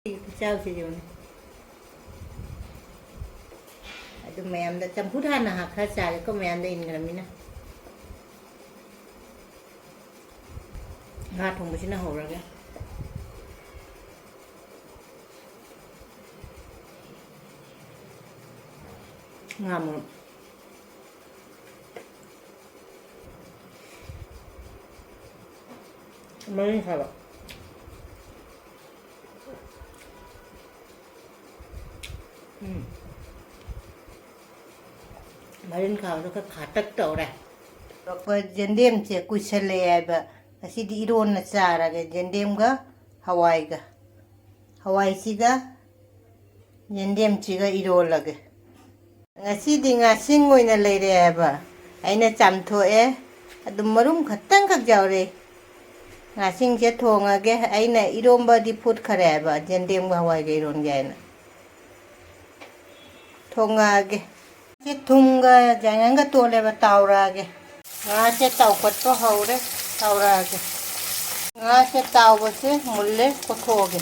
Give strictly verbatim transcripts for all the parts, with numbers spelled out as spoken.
ꯈꯨꯆꯥꯎꯁꯤꯗꯤ ꯌꯦꯡꯉꯨꯅꯦ꯫ ꯑꯗꯨ ꯃꯌꯥꯝꯗ ꯆꯝꯐꯨꯠ ꯍꯥꯟꯅ ꯍꯥ-, ꯈꯔ ꯆꯥꯒꯦꯀꯣ, ꯃꯌꯥꯝꯗ ꯏꯟꯈ꯭ꯔꯃꯤꯅ꯫ ꯉꯥ ꯊꯣꯡꯕꯁꯤꯅ ꯍꯧꯔꯒꯦ꯫ ꯉꯥ ꯃꯔꯨꯝ꯫ ꯃꯔꯤꯟ ꯈꯥꯕ꯫ ꯎꯝ꯫ ꯃꯔꯤꯟ ꯈꯥꯕꯗꯣ ꯈꯔ ꯈꯥꯇꯛ ꯇꯧꯔꯦ꯫ ꯑꯩꯈꯣꯏ ꯌꯦꯟꯗꯦꯝꯁꯦ ꯀꯨꯏꯁꯜꯂꯛꯑꯦ ꯍꯥꯏꯕ꯫ ꯉꯁꯤꯗꯤ ꯏꯔꯣꯟꯅ ꯆꯥꯔꯒꯦ, ꯌꯦꯟꯗꯦꯝꯒ ꯍꯋꯥꯏꯒ꯫ ꯍꯋꯥꯏꯁꯤꯒ ꯌꯦꯟꯗꯦꯝꯁꯤꯒ ꯏꯔꯣꯜꯂꯒꯦ꯫ ꯉꯁꯤꯗꯤ ꯉꯥꯁꯤꯡ ꯑꯣꯏꯅ ꯂꯩꯔꯛꯑꯦꯕ꯫ ꯑꯩꯅ ꯆꯥꯝꯊꯣꯛꯑꯦ꯫ ꯑꯗꯨꯝ ꯃꯔꯨꯝ ꯈꯛꯇꯪꯈꯛ ꯌꯥꯎꯔꯦ꯫ ꯉꯥꯁꯤꯡꯁꯦ ꯊꯣꯡꯉꯒꯦ꯫ ꯑꯩꯅ ꯏꯔꯣꯝꯕꯗꯤ ꯐꯨꯠꯈꯔꯦꯕ, ꯌꯦꯟꯗꯦꯝꯒ ꯍꯋꯥꯏꯒ ꯏꯔꯣꯟꯒꯦ ꯍꯥꯏꯅ꯫ ꯊꯣꯡꯉꯛꯑꯒꯦ꯫ ꯁꯤ ꯊꯨꯝꯒ ꯌꯥꯏꯉꯪꯒ ꯇꯣꯜꯂꯦꯕ, ꯇꯥꯎꯔꯛꯑꯒꯦ꯫ ꯉꯥꯁꯦ ꯇꯥꯎꯈꯠꯄ ꯍꯧꯔꯦ, ꯇꯥꯎꯔꯛꯑꯒꯦ꯫ ꯉꯥꯁꯦ ꯇꯥꯎꯕꯁꯦ ꯃꯨꯜꯂꯦ, ꯀꯣꯠꯊꯣꯛꯑꯒꯦ꯫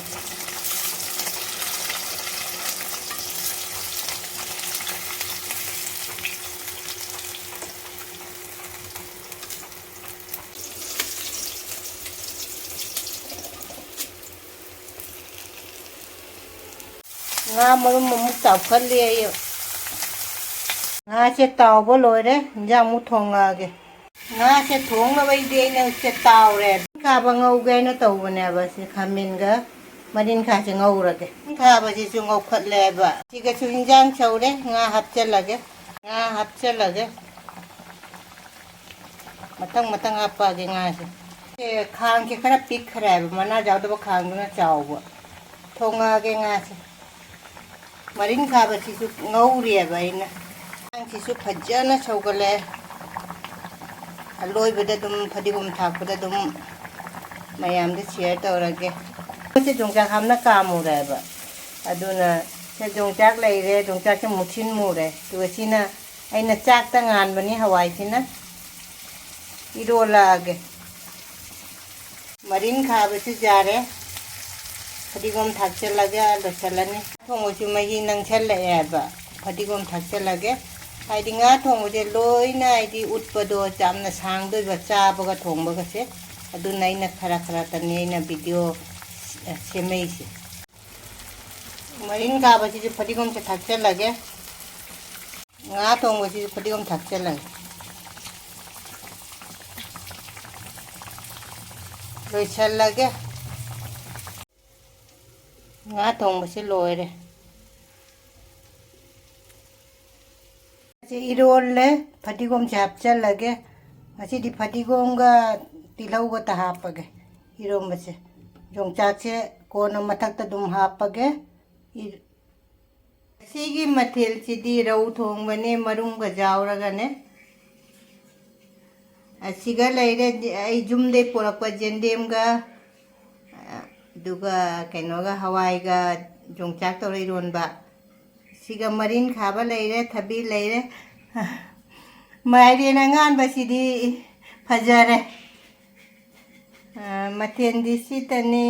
ꯉꯥ ꯃꯔꯨꯝ ꯑꯃꯨꯛ ꯇꯥꯎꯈꯠꯂꯤ ꯑꯩ꯫ ꯉꯥꯁꯦ ꯇꯥꯎꯕ ꯂꯣꯏꯔꯦ, ꯏꯟꯖꯥꯡ ꯑꯃꯨꯛ ꯊꯣꯡꯉꯛꯑꯒꯦ꯫ ꯉꯥꯁꯦ ꯊꯣꯡꯅꯕꯩꯗꯤ ꯑꯩꯅ ꯁꯦ ꯇꯥꯎꯔꯦ꯫ ꯈꯥꯕ ꯉꯧꯒꯦ ꯍꯥꯏꯅ ꯇꯧꯕꯅꯦꯕ, ꯁꯤ ꯈꯥꯃꯦꯟꯒ ꯃꯔꯤꯟꯈꯥꯁꯦ ꯉꯧꯔꯒꯦ꯫ ꯈꯥꯕꯁꯤꯁꯨ ꯉꯧꯈꯠꯂꯦꯕ꯫ ꯁꯤꯒꯁꯨ ꯏꯟꯖꯥꯡ ꯁꯧꯔꯦ, ꯉꯥ ꯍꯥꯞꯆꯜꯂꯒꯦ꯫ ꯉꯥ ꯍꯥꯞꯆꯜꯂꯒꯦ꯫ ꯃꯊꯪ ꯃꯊꯪ ꯍꯥꯞꯄꯛꯑꯒꯦ ꯉꯥꯁꯦ꯫ ꯁꯦ ꯈꯥꯡꯁꯦ ꯈꯔ ꯄꯤꯛꯈ꯭ꯔꯦ ꯍꯥꯏꯕ, ꯃꯅꯥ ꯌꯥꯎꯗꯕ ꯈꯥꯡꯗꯨꯅ ꯆꯥꯎꯕ꯫ ꯊꯣꯡꯉꯛꯑꯒꯦ ꯉꯥꯁꯦ꯫ ꯃꯔꯤꯟ ꯈꯥꯕꯁꯤꯁꯨ ꯉꯧꯔꯤꯑꯕ ꯑꯩꯅ꯫ ꯉꯥꯁꯤꯁꯨ ꯐꯖꯅ ꯁꯧꯒꯠꯂꯦ꯫ ꯑꯂꯣꯏꯕꯗ ꯑꯗꯨꯝ ꯐꯗꯤꯒꯣꯝ ꯊꯥꯛꯄꯗ ꯑꯗꯨꯝ ꯃꯌꯥꯝꯗ share ꯇꯧꯔꯒꯦ꯫ ꯁꯤ ꯌꯣꯡꯆꯥꯛ ꯍꯥꯞꯅ ꯀꯥꯝꯃꯨꯔꯦꯕ꯫ ꯑꯗꯨꯅ ꯁꯤ ꯌꯣꯡꯆꯥꯛ ꯂꯩꯔꯦ, ꯌꯣꯡꯆꯥꯛꯁꯦ ꯃꯨꯠꯁꯤꯟ ꯃꯨꯔꯦ꯫ ꯑꯗꯨꯒ ꯁꯤꯅ ꯑꯩꯅ ꯆꯥꯛꯇ ꯉꯥꯟꯕꯅꯤ ꯍꯋꯥꯏꯁꯤꯅ꯫ ꯏꯔꯣꯜꯂꯛꯑꯒꯦ꯫ ꯃꯔꯤꯟ ꯈꯥꯕꯁꯨ ꯌꯥꯔꯦ꯫ ꯐꯗꯤꯒꯣꯝ ꯊꯥꯛꯆꯜꯂꯒ ꯂꯣꯏꯁꯜꯂꯅꯤ꯫ ꯊꯣꯡꯕꯁꯨ ꯃꯍꯤ ꯅꯪꯁꯜꯂꯛꯑꯦꯕ꯫ ꯐꯗꯤꯒꯣꯝ ꯊꯥꯛꯆꯜꯂꯒꯦ꯫ ꯍꯥꯏꯗꯤ ꯉꯥ ꯊꯣꯡꯕꯁꯦ ꯂꯣꯏꯅ ꯍꯥꯏꯗꯤ ꯎꯠꯄꯗꯣ ꯌꯥꯝꯅ ꯁꯥꯡꯗꯣꯏꯕ ꯆꯥꯕꯒ ꯊꯣꯡꯕꯒꯁꯦ꯫ ꯑꯗꯨꯅ ꯑꯩꯅ ꯈꯔ ꯈꯔꯇꯅꯤ ꯑꯩꯅ video ꯁꯦꯝꯃꯛꯏꯁꯦ꯫ ꯃꯔꯤꯟ ꯀꯥꯕꯁꯤꯁꯨ ꯐꯗꯤꯒꯣꯝꯁꯦ ꯊꯥꯛꯆꯜꯂꯒꯦ꯫ ꯉꯥ ꯊꯣꯡꯕꯁꯤꯁꯨ ꯐꯗꯤꯒꯣꯝ ꯊꯥꯛꯆꯜꯂꯒꯦ꯫ ꯂꯣꯏꯁꯜꯂꯒꯦ꯫ ꯉꯥ ꯊꯣꯡꯕꯁꯦ ꯂꯣꯏꯔꯦ꯫ ꯁꯤ ꯏꯔꯣꯜꯂꯦ, ꯐꯗꯤꯒꯣꯝꯁꯦ ꯍꯥꯞꯆꯜꯂꯒꯦ꯫ ꯉꯁꯤꯗꯤ ꯐꯗꯤꯒꯣꯝꯒ ꯇꯤꯜꯍꯧꯒꯇ ꯍꯥꯞꯄꯒꯦ ꯏꯔꯣꯝꯕꯁꯦ꯫ ꯌꯣꯡꯆꯥꯛꯁꯦ ꯀꯣꯟꯅ ꯃꯊꯛꯇ ꯑꯗꯨꯝ ꯍꯥꯞꯄꯒꯦ꯫ ꯏ-, ꯉꯁꯤꯒꯤ ꯃꯊꯦꯜꯁꯤꯗꯤ ꯔꯧ ꯊꯣꯡꯕꯅꯦ, ꯃꯔꯨꯝꯒ ꯌꯥꯎꯔꯒꯅꯦ꯫ ꯑꯁꯤꯒ ꯂꯩꯔꯦ, ꯑꯩ ꯌꯨꯝꯗꯩ ꯄꯨꯔꯛꯄ ꯌꯦꯟꯗꯦꯝꯒ, ꯑꯗꯨꯒ ꯀꯩꯅꯣꯒ, ꯍꯋꯥꯏꯒ ꯌꯣꯡꯆꯥꯛ ꯇꯧꯔ ꯏꯔꯣꯟꯕ꯫ ꯁꯤꯒ ꯃꯔꯤꯟ ꯈꯥꯕ ꯂꯩꯔꯦ, ꯊꯕꯤ ꯂꯩꯔꯦ꯫ ꯃꯥꯏꯔꯦꯟ ꯑꯉꯥꯟꯕꯁꯤꯗꯤ ꯐꯖꯔꯦ꯫ ꯑ, ꯃꯊꯦꯜꯗꯤ ꯁꯤꯇꯅꯤ꯫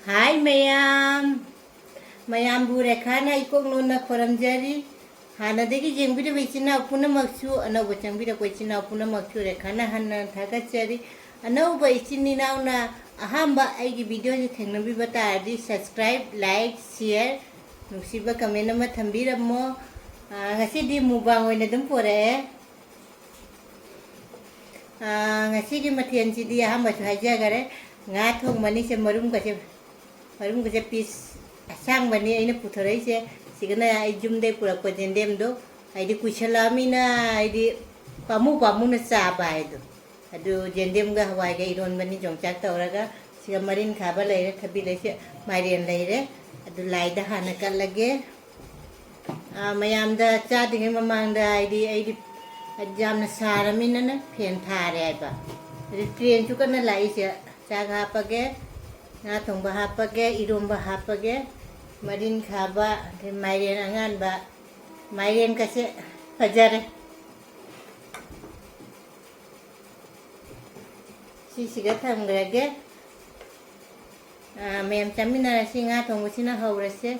ꯍꯥꯏ ꯃꯌꯥꯝ, ꯃꯌꯥꯝꯕꯨ ꯔꯦꯈꯥꯅ ꯏꯀꯣꯛ ꯅꯣꯟꯅ ꯈꯣꯏꯔꯝꯖꯔꯤ꯫ ꯍꯥꯟꯅꯗꯒꯤ ꯌꯦꯡꯕꯤꯔꯕ ꯏꯆꯤꯟ ꯏꯅꯥꯎ ꯄꯨꯝꯅꯃꯛꯁꯨ, ꯑꯅꯧꯕ ꯆꯪꯕꯤꯔꯛꯄ ꯏꯆꯤꯟ ꯏꯅꯥꯎ ꯄꯨꯝꯅꯃꯛꯁꯨ ꯔꯦꯈꯥꯅ ꯍꯟꯅ ꯊꯥꯒꯠꯆꯔꯤ꯫ ꯑꯅꯧꯕ ꯏꯆꯤꯟ ꯏꯅꯥꯎꯅ ꯑꯍꯥꯟꯕ ꯑꯩꯒꯤ videoꯁꯦ ꯊꯦꯡꯅꯕꯤꯕ ꯇꯥꯔꯗꯤ subscribe, like, share, ꯅꯨꯡꯁꯤꯕ comment ꯑꯃ ꯊꯝꯕꯤꯔꯝꯃꯣ꯫ ꯑꯥ, ꯉꯁꯤꯗꯤ mukbang ꯑꯣꯏꯅ ꯑꯗꯨꯝ ꯄꯣꯔꯛꯑꯦ꯫ ꯑꯥ, ꯉꯁꯤꯒꯤ ꯃꯊꯦꯜꯁꯤꯗꯤ ꯑꯍꯥꯟꯕꯁꯨ ꯍꯥꯏꯖꯈꯔꯦ, ꯉꯥ ꯊꯣꯡꯕꯅꯤ꯫ ꯁꯦ ꯃꯔꯨꯝꯒꯁꯦ, ꯃꯔꯨꯝꯒꯁꯦ piece ꯑꯁꯥꯡꯕꯅꯤ ꯑꯩꯅ ꯄꯨꯊꯣꯔꯛꯏꯁꯦ꯫ ꯁꯤꯒꯅ ꯑꯩ ꯌꯨꯝꯗꯩ ꯄꯨꯔꯛꯄ ꯌꯦꯟꯗꯦꯝꯗꯣ, ꯍꯥꯏꯗꯤ ꯀꯨꯏꯁꯜꯂꯛꯑꯃꯤꯅ ꯍꯥꯏꯗꯤ ꯄꯥꯝꯃꯨ ꯄꯥꯝꯃꯨꯅ ꯆꯥꯕ ꯍꯥꯏꯗꯣ꯫ ꯑꯗꯨ ꯌꯦꯟꯗꯦꯝꯒ ꯍꯋꯥꯏꯒ ꯏꯔꯣꯟꯕꯅꯤ, ꯌꯣꯡꯆꯥꯛ ꯇꯧꯔꯒ꯫ ꯁꯤꯒ ꯃꯔꯤꯟ ꯈꯥꯕ ꯂꯩꯔꯦ, ꯊꯕꯤ ꯂꯩꯁꯦ, ꯃꯥꯏꯔꯦꯟ ꯂꯩꯔꯦ꯫ ꯑꯗꯨ ꯂꯥꯏꯗ ꯍꯥꯟꯅ ꯀꯠꯂꯒꯦ꯫ ꯑꯥ, ꯃꯌꯥꯝꯗ ꯆꯥꯗ꯭ꯔꯤꯉꯩ ꯃꯃꯥꯡꯗ ꯍꯥꯏꯗꯤ ꯑꯩꯗꯤ ꯌꯥꯝꯅ ꯁꯥꯔꯃꯤꯅꯅꯦ fan ꯊꯥꯔꯦ ꯍꯥꯏꯕ꯫ ꯑꯗꯨ trainꯁꯨ ꯀꯟꯅ ꯂꯥꯛꯏꯁꯦ꯫ ꯆꯥꯛ ꯍꯥꯞꯄꯒꯦ, ꯉꯥ ꯊꯣꯡꯕ ꯍꯥꯞꯄꯒꯦ, ꯏꯔꯣꯝꯕ ꯍꯥꯞꯄꯒꯦ, ꯃꯔꯤꯟ ꯈꯥꯕ, ꯑꯗꯩ ꯃꯥꯏꯔꯦꯟ ꯑꯉꯥꯟꯕ, ꯃꯥꯏꯔꯦꯟꯒꯁꯦ ꯐꯖꯔꯦ꯫ ꯁꯤꯁꯤꯒ ꯊꯝꯈ꯭ꯔꯒꯦ꯫ ꯑꯥ, ꯃꯌꯥꯝ ꯆꯥꯃꯤꯟꯅꯔꯁꯤ꯫ ꯉꯥ ꯊꯣꯡꯕꯁꯤꯅ ꯍꯧꯔꯁꯦ꯫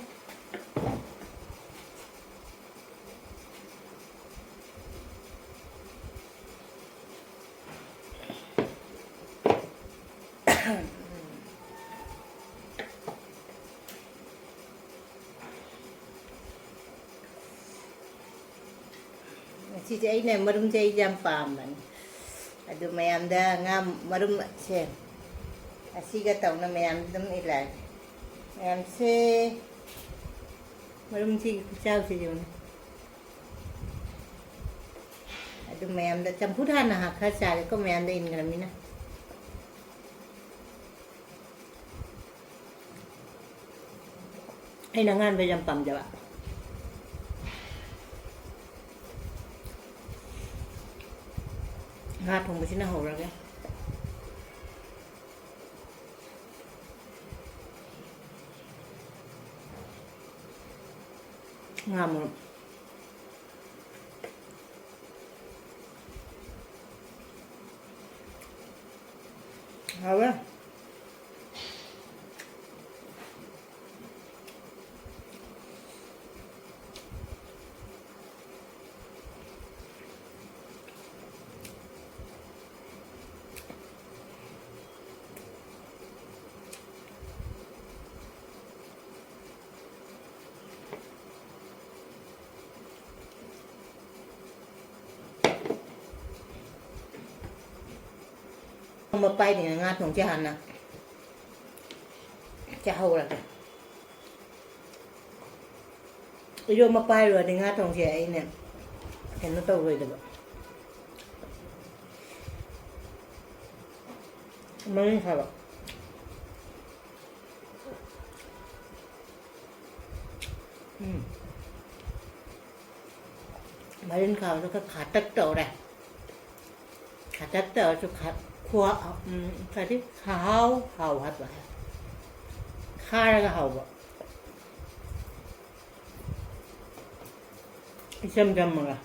ꯁꯤꯁꯦ ꯑꯩꯅ ꯃꯔꯨꯝꯁꯦ ꯑꯩꯁꯦ ꯌꯥꯝ ꯄꯥꯝꯕꯅꯤ꯫ ꯑꯗꯨ ꯃꯌꯥꯝꯗ ꯉꯥ ꯃꯔꯨꯝꯁꯦ ꯑꯁꯤꯒ ꯇꯧꯅ ꯃꯌꯥꯝꯗ ꯑꯗꯨꯝ ꯏꯜꯂꯛꯑꯒꯦ꯫ ꯃꯌꯥꯝꯁꯦ ꯃꯔꯨꯝꯁꯤꯒꯤ ꯈꯨꯆꯥꯎꯁꯦ ꯌꯦꯡꯉꯨꯅꯦ꯫ ꯑꯗꯨ ꯃꯌꯥꯝꯗ ꯆꯝꯐꯨꯠ ꯍꯥꯟꯅ ꯈꯔ ꯆꯥꯒꯦꯀꯣ, ꯃꯌꯥꯝꯗ ꯏꯟꯈ꯭ꯔꯃꯤꯅ꯫ ꯑꯩꯅ ꯑꯉꯥꯟꯕ ꯌꯥꯝ ꯄꯥꯝꯖꯕ꯫ ꯉꯥ ꯊꯣꯡꯕꯁꯤꯅ ꯍꯧꯔꯒꯦ꯫ ꯉꯥ ꯃꯔꯨꯝ꯫ ꯍꯥꯎꯋꯦ꯫ ꯃꯄꯥꯏꯗꯅ ꯉꯥ ꯊꯣꯡꯁꯦ ꯍꯥꯟꯅ ꯆꯥꯍꯧꯔꯒꯦ꯫ ꯏꯔꯣꯝꯕ ꯄꯥꯏꯔꯨꯔꯗꯤ ꯉꯥ ꯊꯣꯡꯁꯦ ꯑꯩꯅ ꯀꯩꯅꯣ ꯇꯧꯔꯣꯏꯗꯕ꯫ ꯃꯔꯤꯟ ꯈꯥꯕ꯫ ꯎꯝ꯫ ꯃꯔꯤꯟ ꯈꯥꯕꯗꯣ ꯈꯔ ꯈꯥꯇꯛ ꯇꯧꯔꯦ꯫ ꯈꯥꯇꯛ ꯇꯧꯔꯁꯨ ꯈꯥ-, ꯈꯨꯍꯥ-, ꯎꯝ, ꯀꯔꯤ? ꯈꯥꯍꯥꯎ ꯍꯥꯎ ꯍꯥꯏꯕ꯫ ꯈꯥꯔꯒ ꯍꯥꯎꯕ꯫ ꯏꯆꯝ ꯆꯝꯃꯒ꯫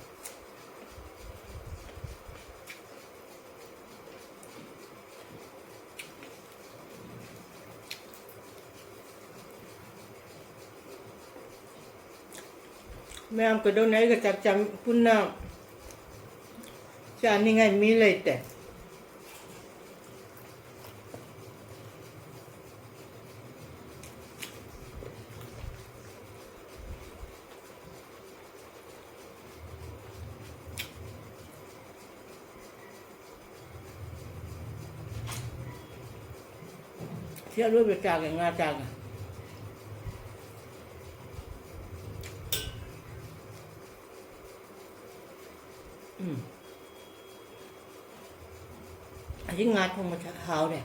ꯃꯌꯥꯝ ꯀꯩꯗꯧꯅꯤ? ꯑꯩꯒ ꯆꯥꯛ ꯆꯥ-, ꯄꯨꯟꯅ ꯆꯥꯅꯤꯡꯉꯥꯏ ꯃꯤ ꯂꯩꯇꯦ꯫ ꯁꯤ ꯑꯔꯣꯏꯕ ꯆꯥꯒꯦ, ꯉꯥ ꯆꯥꯒꯦ꯫ ꯎꯝ꯫ ꯑꯁꯤ ꯉꯥ ꯊꯣꯡꯕꯁꯦ ꯍꯥꯎꯔꯦ꯫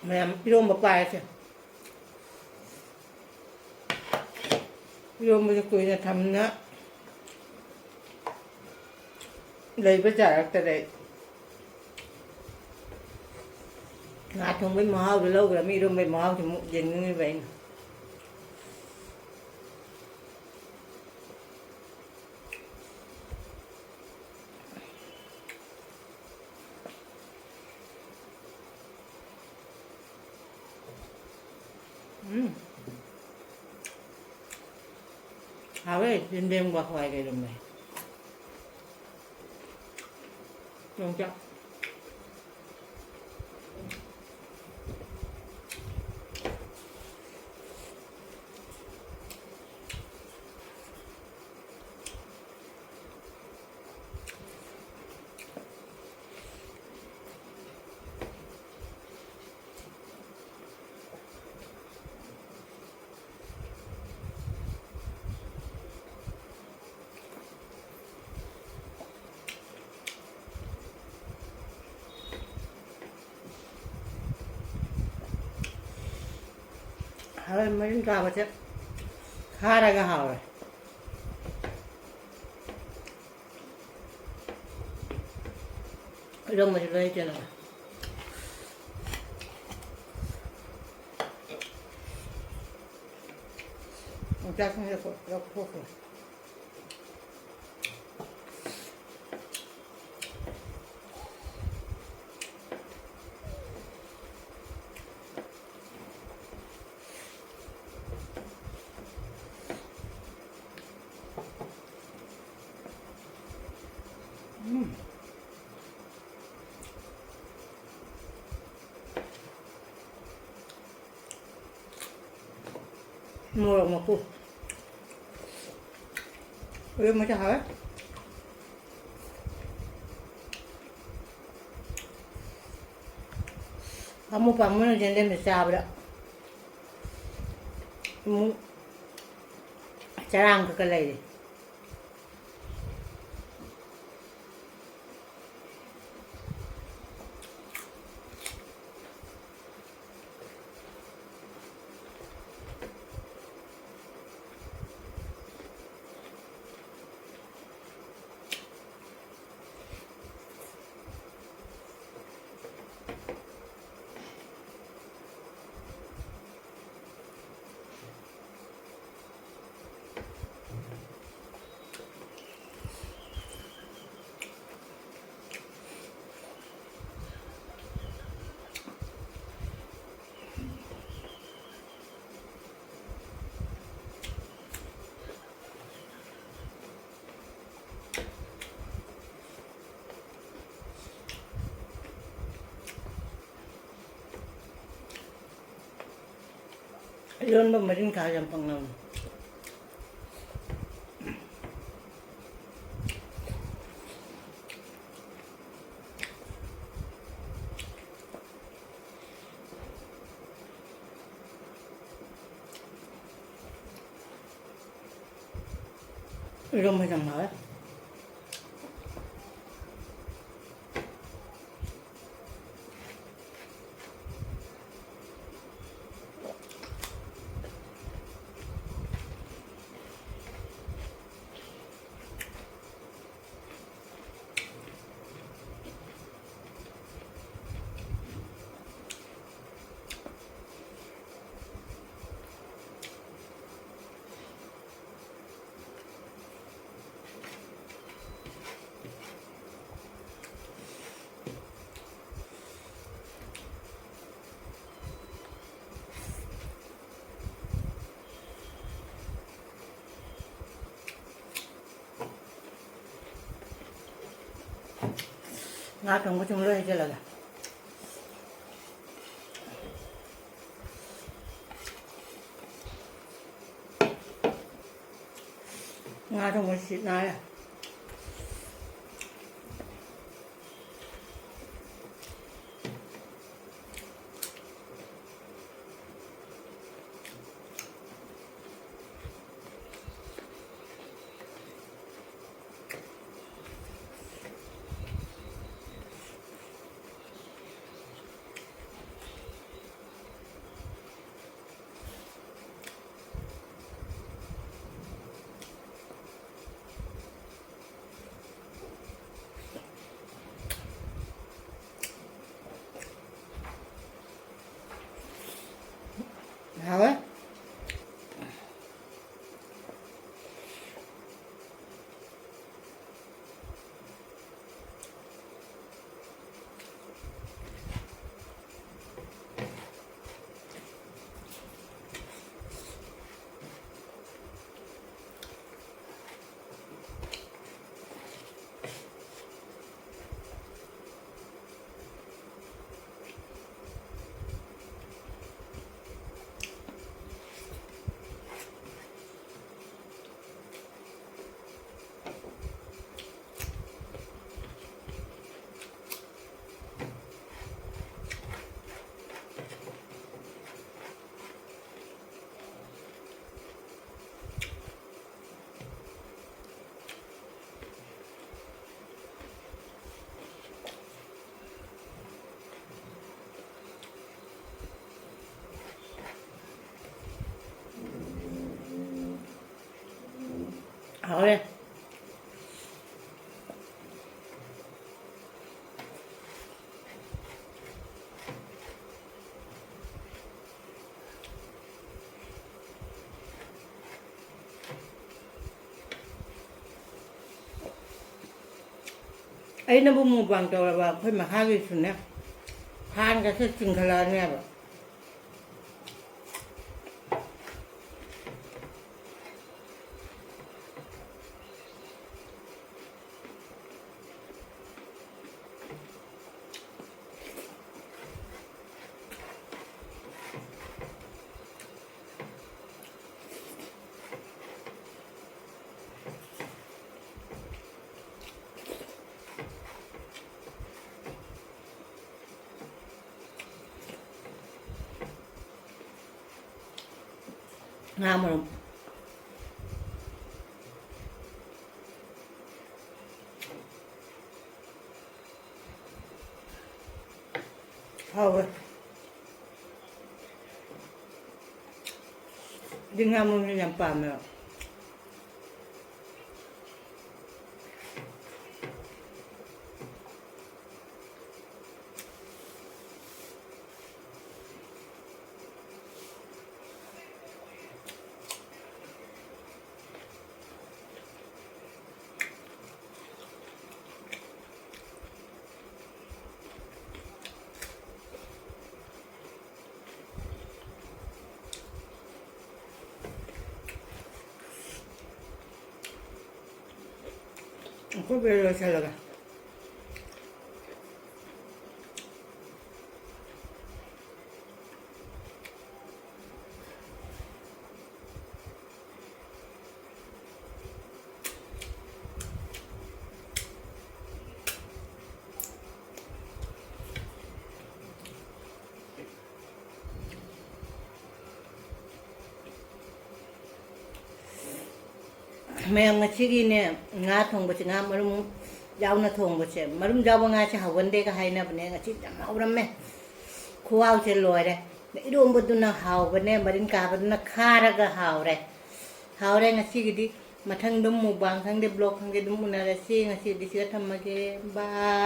ꯃꯌꯥꯝ ꯏꯔꯣꯝꯕ ꯄꯥꯏꯔꯁꯦ꯫ ꯏꯔꯣꯝꯕꯁꯦ ꯀꯨꯏꯅ ꯊꯝꯅ ꯂꯩꯕ ꯌꯥꯔꯛꯇꯔꯦ꯫ ꯉꯥ ꯊꯣꯡꯕꯩ ꯃꯍꯥꯎꯗꯣ ꯂꯧꯈ꯭ꯔꯃꯤ, ꯏꯔꯣꯝꯕꯩ ꯃꯍꯥꯎꯁꯦ ꯑꯃꯨꯛ ꯌꯦꯡꯅꯤꯡꯉꯤꯕ ꯑꯩꯅ꯫ ꯎꯝ꯫ ꯍꯥꯎꯋꯦ, ꯌꯦꯟꯗꯦꯝꯒ ꯍꯋꯥꯏꯒ ꯏꯔꯣꯝꯕ꯫ ꯌꯣꯡꯆꯥꯛ꯫ ꯍꯣꯏ, ꯃꯔꯤꯟ ꯀꯥꯕꯁꯦ ꯈꯥꯔꯒ ꯍꯥꯎꯔꯦ꯫ ꯏꯔꯣꯝꯕꯁꯦ ꯂꯣꯏ ꯆꯦꯜꯂꯒ꯫ ꯌꯣꯡꯆꯥꯛꯁꯤꯡꯁꯦ ꯂꯧꯊꯣꯛꯈ꯭ꯔꯦ꯫ ꯎꯝ꯫ ꯃꯣꯔꯣꯛ ꯃꯀꯨ꯫ ꯏꯔꯣꯟꯕꯁꯦ ꯍꯥꯎꯋꯦ꯫ ꯄꯥꯝꯃꯨ ꯄꯥꯝꯃꯨꯅ ꯌꯦꯟꯗꯦꯝꯁꯦ ꯆꯥꯕꯗ꯫ ꯑꯃꯨꯛ ꯆꯔꯥ ꯑꯃꯈꯛꯀ ꯂꯩꯔꯤ꯫ ꯏꯔꯣꯟꯕ ꯃꯔꯤꯟꯈꯥ ꯌꯥꯝ ꯄꯛꯅꯕꯅꯤ꯫ ꯏꯔꯣꯝꯕ ꯌꯥꯝ ꯍꯥꯎꯋꯦ꯫ ꯉꯥ ꯊꯣꯡꯕꯁꯤꯡ ꯂꯣꯏ ꯍꯩꯖꯤꯜꯂꯒꯦ꯫ ꯉꯥ ꯊꯣꯡꯕ ꯁꯤꯠ ꯅꯥꯜꯂꯦ꯫ ꯍꯥꯎꯋꯦ꯫ ꯍꯥꯎꯔꯦ꯫ ꯑꯩꯅꯕꯨ mukbang ꯇꯧꯔꯕ ꯑꯩꯈꯣꯏ ꯃꯈꯥꯒꯤꯁꯨꯅꯦ, ꯐꯥꯟꯒꯁꯦ ꯆꯤꯡꯈꯠꯂꯛꯑꯅꯦꯕ꯫ ꯉꯥ ꯃꯔꯨꯝ꯫ ꯍꯥꯎꯋꯦ꯫ ꯑꯩꯗꯤ ꯉꯥ ꯃꯔꯨꯝꯁꯦ ꯌꯥꯝ ꯄꯥꯝꯃꯦꯕ꯫ ꯑꯀꯨꯞꯄꯗ ꯂꯣꯏꯁꯤꯜꯂꯒꯦ꯫ ꯃꯌꯥꯝ, ꯉꯁꯤꯒꯤꯅꯦ, ꯉꯥ ꯊꯣꯡꯕꯁꯦ, ꯉꯥ ꯃꯔꯨꯝ ꯌꯥꯎꯅ ꯊꯣꯡꯕꯁꯦ, ꯃꯔꯨꯝ ꯌꯥꯎꯕ ꯉꯥꯁꯦ ꯍꯥꯎꯒꯟꯗꯦꯒ ꯍꯥꯏꯅꯕꯅꯦ꯫ ꯉꯁꯤ ꯌꯥꯝ ꯍꯥꯎꯔꯝꯃꯦ꯫ ꯈꯨꯍꯥꯎꯁꯦ ꯂꯣꯏꯔꯦ꯫ ꯏꯔꯣꯝꯕꯗꯨꯅ ꯍꯥꯎꯕꯅꯦ, ꯃꯔꯤꯟ ꯀꯥꯕꯗꯨꯅ ꯈꯥꯔꯒ ꯍꯥꯎꯔꯦ꯫ ꯍꯥꯎꯔꯦ ꯉꯁꯤꯒꯤꯗꯤ꯫ ꯃꯊꯪꯗ mukbang ꯈꯪꯗꯦ, vlog ꯈꯪꯗꯦ, ꯑꯗꯨꯝ ꯎꯅꯔꯁꯤ꯫ ꯉꯁꯤꯗꯤ ꯁꯤꯗ ꯊꯝꯃꯒꯦ꯫ Bye꯫